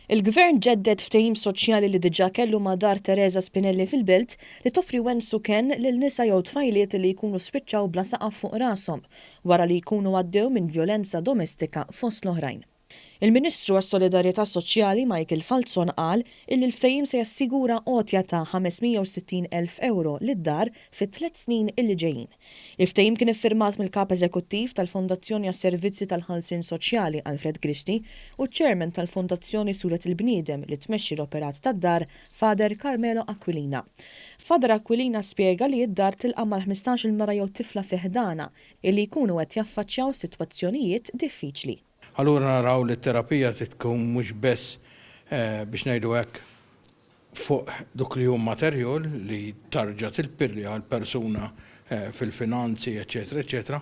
Il-Gvern ġedded ftehim soċjali li diġà kellu ma' Dar Tereża Spinelli fil-Belt li toffri wens u kenn lil nisa jew tfajliet li jkunu spiċċaw bla saqaf fuq rashom wara li jkunu għaddew minn vjolenza domestika fost l-oħrajn. Il-Ministru għas-Solidarjetà Soċjali Michael Falzon qal illi l-ftehim se jassigura għotja ta' 560 elf ewro lid-dar fit-tlett snin illi ġejjin. Il-ftehim kien iffirmat mill-Kap Eżekuttiv tal-Fondazzjoni għas-Servizzi tal-Ħalsien Soċjali Alfred Grixti u ċ-Chairman tal-Fondazzjoni Suret il-Bniedem li tmexxi l-operat tad-dar Father Carmelo Aquilina. Father Aquilina spjega li d-dar tilqa' mal-ħmistax-il mara jew tifla fi ħdanha illi jkunu qed jaffaċċjaw sitwazzjonijiet diffiċli. Allura naraw li t-terapija trid tkun mhux biss biex ngħidu hekk fuq dak li hu materjal li tarġa' tilpilja l-persuna fil-finanzi eċċetera eċċetera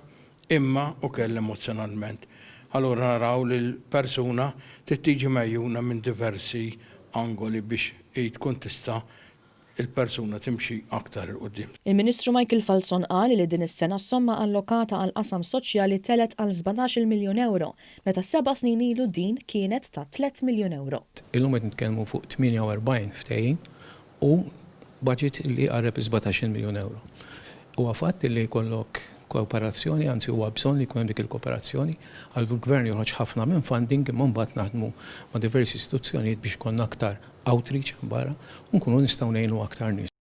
imma ukoll emozzjonalment. Allura naraw li l-persuna trid tiġi megħjuna minn diversi angoli biex hi tkun tista' il-persuna timxi aktar 'il quddiem. Il-Ministru Michael Falzon qal li din is-sena s-somma allokata għall-qasam soċjali telgħet għal 17-il miljun ewro, meta seba' snin ilu din kienet ta' tlett miljun ewro. Illum qed nitkellmu fuq 48 ftehim u budget li jqarreb is-17-il miljun ewro. Huwa fatt li jkollok kooperazzjoni, anzi huwa bżonn li jkun hemm dik il-kooperazzjoni, għall-Gvern joħroġ ħafna minn funding imma mbagħad naħdmu ma' diversi istituzzjonijiet biex ikollna aktar outreach barra u nkunu nistgħu ngħinu aktar nies.